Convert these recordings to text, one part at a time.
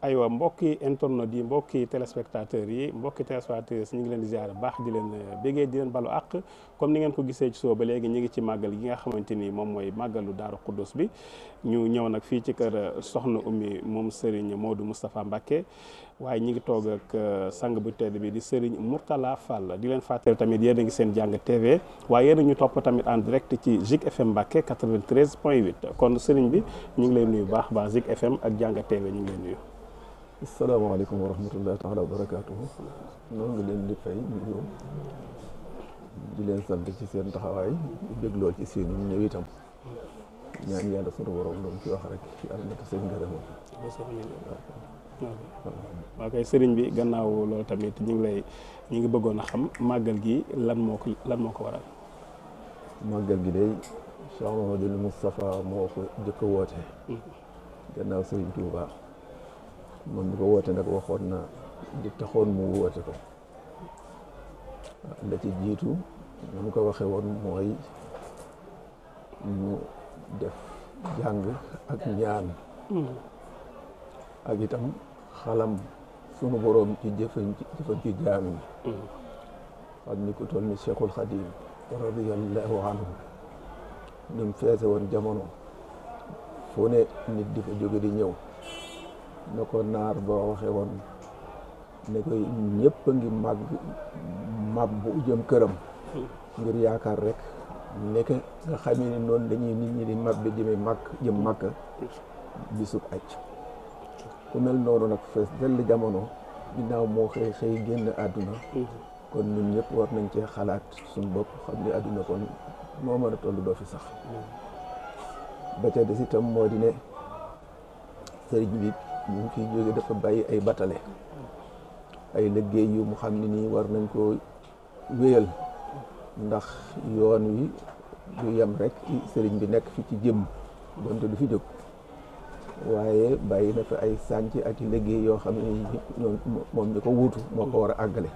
aywa mbokki internautes yi mbokki téléspectateurs yi ñu ngi leen di ziar baax di leen bégee di leen balu àq comme ni ngeen ko gisee ci soo ba léegi ñu ngi ci màggal gi nga xamante ni moom mooy màggalu Daaru Xuddus bi ñu ñëw nag fii ci kër soxna Oumy moom Serigne Modou Moustapha Mbacké waaye ñi ngi toog ak sang bu tedd bi di Serigne Mourtala Fall di leen fàttali tamit yéen a ngi seen jàng TV waaye yéen a ñu topp tamit en direct ci Zik FM Mbacké 93.8 kon Serigne bi ñu ngi lay nuyu baax baax Zik FM ak jàng TV ñu ngi lay nuyu. asalaamaaleykum wa rahmatullahi taala wa barakaatuhu noo ngi leen di fay nuyoo di leen sant ci seen taxawaay di bégloo ci seen ñëw itam ñaan yàlla sunu borom doon ci wax rek yàlla na seen ngërëmam. waaw kay sëriñ bi gannaaw loolu tamit ñu ngi bëggoon a xam màggal gi lan moo ko waral. màggal gi day Cheikh Mouhamadoul Moustapha moo ko jëkk a woote. gannaaw Sëriñ Tuubaa moom mi ko woote nag waxoon na di taxoon mu woote ko la ci jiitu mu ko waxee woon mooy ñu def jàng ak ñaan ak itam xalam sunu boroom ci jëfan ci jaam yi xam ni ko toll ni Cheikhul Khadim radiyallahu anhu ni mu feese woon jamono fu ne nit di fa jóge di ñëw na ko naar boo waxee woon ne koy ñëpp a ngi màbb bu jëm këram ngir yaakaar rek nekk nga xamee ni noonu dañuy nit ñi di màbb bi jëm màkk bisub aj ku mel noonu nag fees dell jamono ginnaaw moo xëy génn àdduna kon ñun ñëpp war nañ cee xalaat suñu bopp xam ne àdduna kon moo mën a toll doo fi sax ba ca des itam moo di ne sëriñ bi ñu ngi fiy jóge dafa bàyyi ay batale ay liggéey yu mu xam ne nii war nañ koo wéyal ndax yoon wi du yem rek sëriñ bi nekk fi ci jëm donte du fi jóg waaye bàyyi na fi ay sànc ak i liggéey yoo xam ne moom ñu ko wuutu moo ko war a àggale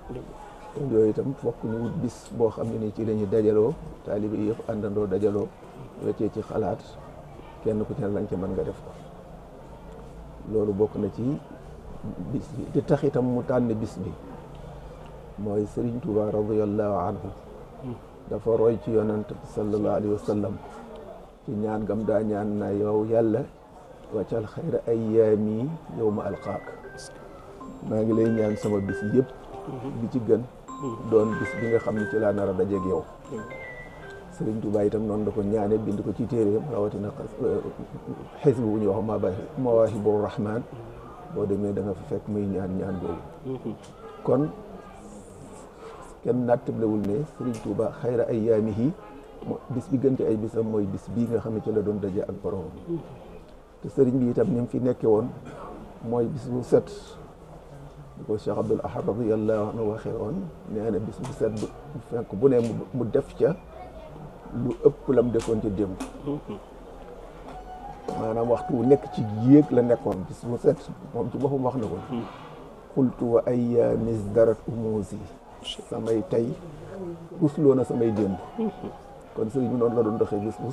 kon yooyu itam fokk ñu wut bis boo xam ne nii ci la ñuy dajaloo taalibe yi yëpp àndandoo dajaloo weccee ci xalaat kenn ku ci ne lañ ca mën nga def ko loolu bokk na ci bis bi di tax itam mu tànn bis bi mooy Serigne Touba radiyallahu anhu dafa roy ci yonent sallallahu alayhi wa sallam ci ñaan gam daa ñaan na yow yàlla waccal xayra ayyaami yawma alqaak maa ngi lay ñaan sama bis yëpp bi ci gën doon bis bi nga xam ne ci laa nar a dajeeg yow Sëriñ Tuubaa itam noonu da ko ñaane bind ko ci téeréem rawatina xisbu bu ñuy wax Mawaahibu Rahmaan boo demee da nga fa fekk muy ñaan boobu kon kenn nattablewul ne Sëriñ Tuubaa xayra ayyaamihi bis bi gën ci ay bisam mooy bis bii nga xam ne ci la doon daje ak borom te sëriñ bi itam ni mu fi nekke woon mooy bis bu set di ko Cheikh Abdoul Ahad radiyallahu anhu waxee woon nee na bis bu set bu fekk bu ne mu def ca lu ëpp lam defoon ci démb maanaam waxtu wu nekk ci yéeg la nekkoon bis bu set moom ci boppam wax na ko xultu wa ayyaami darat umuusi samay tey usloo na samay démb kon sëriñ bi noonu la doon doxee bis bu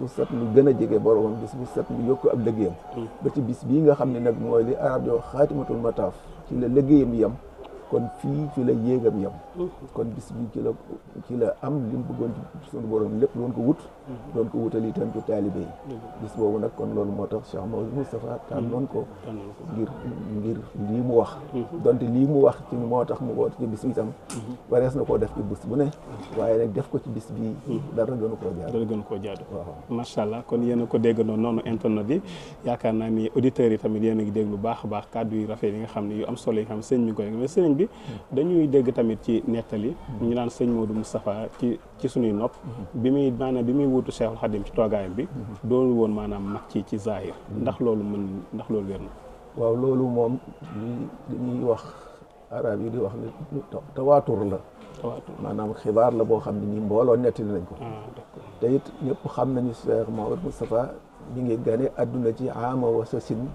set lu gën a jege boromam bis bu set lu yokk ab liggéeyam ba ci bis bii nga xam ne nag mooy li arab yoo xaatimatul mataaf ci la liggéeyam yem kon fi la yéegam yem kon bis bi ci la am li mu bëggoon ci sunu borom lépp doon ko wutal itam ci taalibe yi bis boobu nag kon loolu moo tax Cheikh Mouhamadoul Moustapha tànnoon ko ngir lii mu wax donte lii mu wax ci moo tax mu woote ci bis bi itam warees na koo def ci bis bu ne waaye nag def ko ci bis bi dara gënu koo jaadu waaw macha allah kon yéen a ko dégg noonu internet bi yaakaar naa ni auditeurs yi tamit yéen a ngi dégg lu baax a baax kàddu yu rafet yi nga xam ne yu am solo yi nga xam sëñ mi koy mais sëriñ bi dañuy dégg tamit ci nettali ñu naan sëñ Modou Moustapha ci suñuy nopp bi muy wuutu Cheikhul Khadim ci toogaayam bi doolu woon maanaam mag ci zahir ndax loolu wér na waaw loolu moom li ñuy wax arab yi di wax ne tawaatur la maanaam xibaar la boo xam ne nii mbooloo nettali nañ ko te it ñëpp xam nañu Cheikh Mouhamadoul Moustapha mi ngi gane adduna ci ama wasasin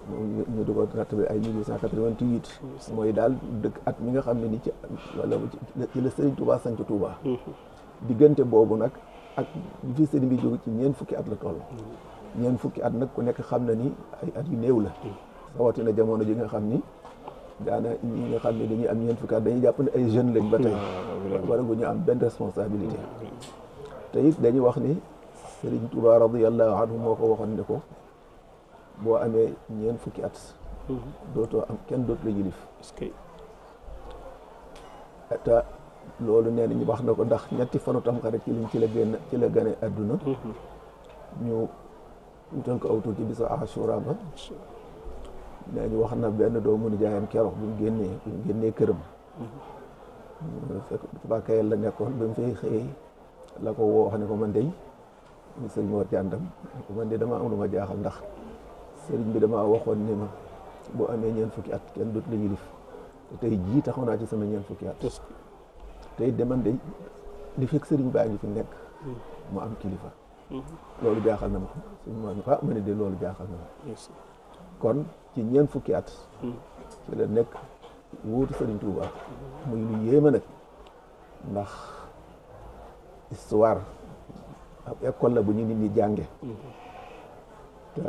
ñu di ko nattable ay 1888 mooy daal dëkk at mi nga xam ne ni ci la Sëriñ Touba sanc Touba diggante boobu nag ak fi sëriñ bi jóge ci ñeent fukki at la toll ñeent fukki at nag ku nekk xam na ni ay at yu néew la rawatina jamono ji nga xam ni daana ñi nga xam ne dañuy am ñeent fukki at dañuy jàpp ne ay jeunes lañ ba tey wala gu ñu am benn responsabilité te it dañuy wax ni Sëriñ Tuubaa radiyallahu anhu moo ko waxoon ne ko boo amee ñeent fukki at dootoo am kenn dootu la yilif te loolu nee nañu wax na ko ndax ñetti fanu Tamxarit ci la gane adduna ñu wutal ko aw tur ci bisu Ashura ba nee ñu wax na benn doomu nijaayam keroog bu mu génnee këram fekk Touba Kayel la nekkoon ba mu fay xëy la ko woo wax ne ko man dey ñu sëriñ Mor Jàndam ko man de dama am lu ma jaaxal ndax sëriñ bi dama waxoon ni ma boo amee ñeent fukki at kenn dootu la yilif te tey jii taxaw naa ci sama ñeent fukki at tey de man de li fekk sëriñ baa ngi fi nekk mu am kilifa loolu jaaxal na ma sëriñ Mor ni ko ma ne de loolu jaaxal na ma kon ci ñeent fukki at ci la nekk wuutu Sëriñ Tuuba muy lu yéeme nag ndax histoire ab école la bu ñu nit ñi jànge te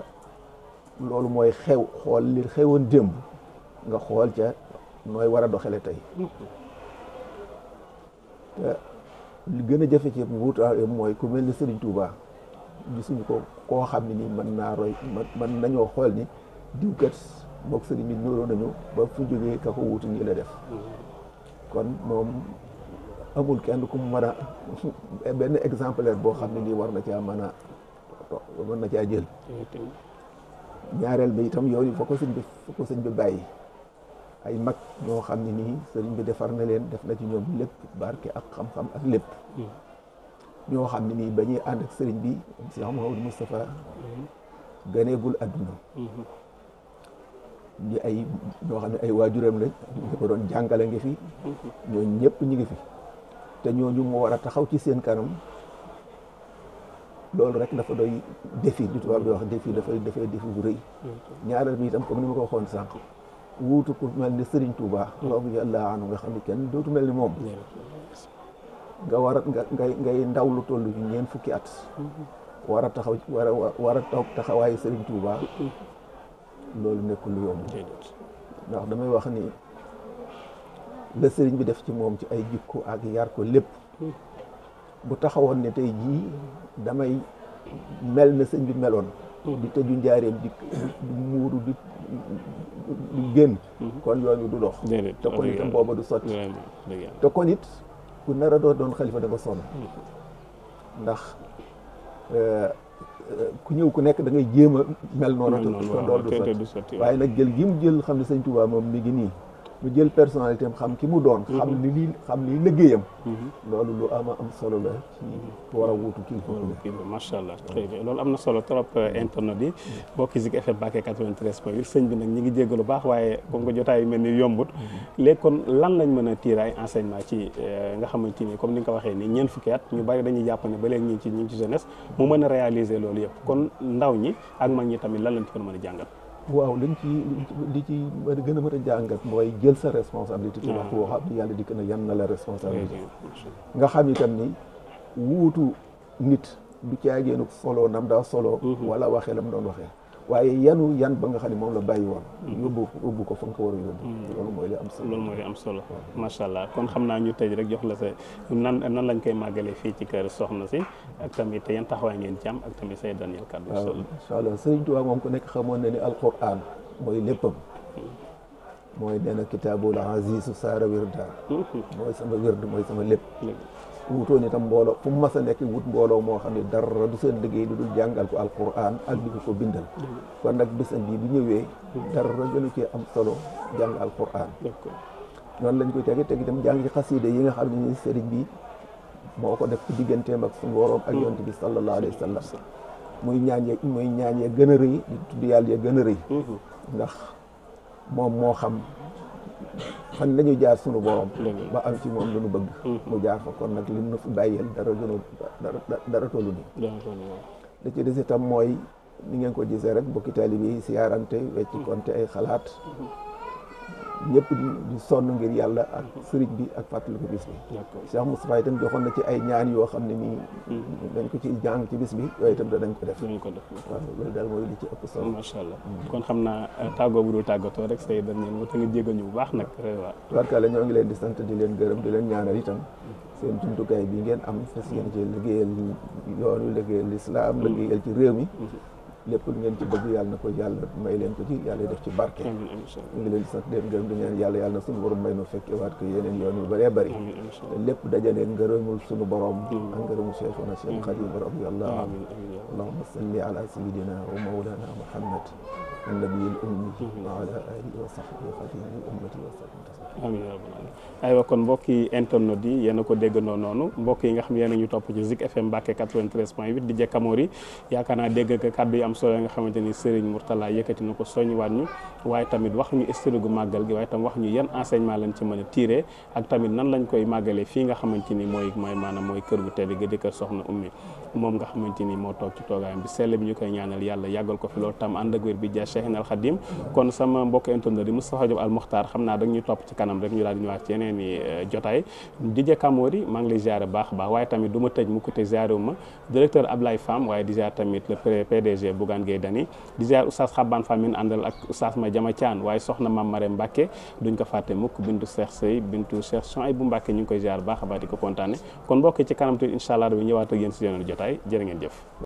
loolu mooy xool li xewoon démb nga xool ca nooy war a doxale tey te li gën a jafe ci wuutu mooy ku mel ni Sëriñ Tuuba gisuñu ko koo xam ne nii mën naa roy mën nañoo xool ni diw kat mook sëriñ bi nuroo nañu ba fu jógee ka ko wuutu nii la def kon moom amul kenn ku mu mën a benn exemplaire boo xam ne nii war na caa mën na caa jël ñaareel bi itam yooyu fa ko sëñ bi bàyyi ay mag ñoo xam ne nii sëriñ bi defar na leen def na ci ñoom lépp barke ak xam-xam ak lépp ñoo xam ne nii ba ñuy ànd ak sëriñ bi Cheikh Mouhamadou Moustapha ganeegul adduna ñi ay ñoo xam ne ay waajuram lañ ñu ko doon jàngale ngi fi ñooñu ñëpp ñu ngi fi te ñooñu mu war a taxaw ci seen kanam loolu rek dafa doy défi li tubaab di wax défi dafay défi bu rëy ñaareel bi itam comme ni ma ko waxoon sànq wuutu ku mel ni Serigne Touba radiyallahu anhu nga xam ne kenn dootu mel ni moom nga war a ngay ndaw lu toll ci ñeent fukki at war a taxaw war a toog taxawaayu Serigne Touba loolu nekkul lu yomb ndax damay wax ni la sëriñ bi def ci moom ci ay jikko ak yar ko lépp bu taxawoon ne tey jii damay mel na sëñ bi meloon di tëju njaareem di muuru di génn kon yoon du dox te kon itam booba du sotti te kon it ku nar a doon xalifa da nga sonn ndax ku ñëw ku nekk da ngay jéem a mel noonu te door du sotti waaye nag jël gi mu jël xam ne sëñ Touba moom mi ngi nii mu jël personnalité am xam ki mu doon xam li liggéeyam loolu lu am solo la ci war a wuutu kilifa macha allah très bien loolu am na solo trop internet yi bokki Zik FM Mbacké 93.8 sëñ bi nag ñi ngi jéggalu baax waaye comme que jotaay yu mel ni yombut léegi kon lan lañ mën a tirer ay enseignement ci nga xamante ni comme ni nga ko waxee nii ñeent fukki at ñu bari dañuy jàpp ne ba léegi ñu ngi ci jeunesse mu mën a réaliser loolu yëpp kon ndaw ñi ak mag ñi tamit lan lañ ci mën a jàngat waaw li ci gën a mën a jàngat mooy jël sa responsabilité ci waxtu woo xam ne yàlla dikk na yan na la responsabilité nga xam itam ni wuutu nit du caagéenu solo nam daa solo wala waxee lam doon waxee waaye yan ba nga xam ne moom la bàyyi woon yóbbu ko fa nga ko war a yóbbu loolu mooy li am solo macha allah kon xam naa ñu tëj rek jox la sa nan lañ koy màggalee fii ci kër soxna si ak tamit yan taxawaay ngeen ci am ak tamit say dernier kàddu incha allah Sëriñ Tuubaa moom ku nekk xamoon na ni alquran mooy léppam mooy nee na kitaabul azizu saara wirda mooy sama wird mooy sama lépp wutoon itam mbooloo fu mu mas a nekk wut mbooloo moo xam ne dara du seen liggéey lu dul jàngal ko alquran ak di ko bindal kon nag bésam bii bu ñëwee dara gënu cee am solo jàng alquran noonu lañ koy teg itam jàng ci xasiida yi nga xam ne ni sëriñ bi moo ko def ci digganteem ak suñu boroom ak yonent bi sallallahu alayhi wa sallam muy ñaan ya gën a rëy di tudd yàlla ya gën a rëy ndax moom moo xam fan la ñu jaar sunu borom ba am ci moom lu nu bëgg mu jaar fa kon nag lim na fi bàyyeel dara tollu ni da ci des itam mooy ni ngeen ko gisee rek mbokki taalibe yi siyaarante wecci konte ay xalaat ñëpp di sonn ngir yàlla ak sëriñ bi ak fàttaliku bis bi. Cheikh Moustapha itam joxoon na ci ay ñaan yoo xam ne nii dañ ko ci jàng ci bis bi yooyu itam danañ ko def. waaw loolu daal mooy li ci ëpp solo. macha allah kon xam naa tàggoo bu dul tàggatoo rek say dañ leen te nga jégal ñu bu baax nag. waaw tubaarkalla ñoo ngi leen di sant di leen gërëm di leen ñaanal itam seen jumtukaay bi ngeen am fas yéene ci liggéeyal yoon wi liggéeyal lislaam liggéeyal ci réew mi lépp lu ngeen ci bëgg yàlla na ko yàlla may leen ko ci yàlla def ci barke ñu ngi leen di sant leen gërëm di ñaan yàlla na suñu borom may nu fekke waat ko yeneen yoon yu bëree bëri te lépp dajaleen ngërëmul suñu borom ak ngërëmul Cheikhuna Cheikh Khadim radiyallahu anhu allahumma salli ala sayyidina wa mawlana Muhammad annabiyil ummi wa ala alihi wa sahbihi xadimi ummati wa sallam amiin yaa rabbal aalamiin aywa kon mbokki internet yi yéen a ko déggandoo noonu mbokk yi nga xam yéen a ñu topp ci Zik FM Mbacké 93.8 di Kamori yaakaar naa dégg nga kàddu yi am solo nga xamante ni Serigne Mourtala yëkkati na ko soññiwaat ñu waaye tamit wax ñu historique gu màggal gi waaye tam wax ñu yan enseignement lañ ci mën a tiré ak tamit nan lañ koy màggalee fii nga xamante ni mooy maanaam mooy kër gu tedd gi di kër Soxna Ummi moom nga xamante ni moo toog ci toogaayam bi sell bi ñu koy ñaanal yàlla yàggal ko fi loolu tam ànd ak wér bi ja Cheikhna al Khadim kon sama mbokk internet yi Moustapha Diop Al Mokhtar xam naa dañ ñu topp ci kanam rek ñu daal di ñëwaat ci yeneen i jotaay DJ Kamori maa ngi lay ziare baax baax waaye tamit du ma tëj mu ko te ziare wu ma directeur Ablaye Fam waaye di ziare tamit le PDG Bougane Gueye Dany di ziare oustaz Xaban Fam min àndal ak oustaz ma Jama Thian waaye soxna Mame Marème Mbacké duñ ko fàtte mukk bintu Cheikh Sey bintu Cheikh Souhaïbou Mbacké ñu ngi koy ziare baax a baax di ko kontaane kon mbokk ci kanam tuuti incha allah bi ñëwaat ak yéen si yeneen jotaay jërë ngeen jëf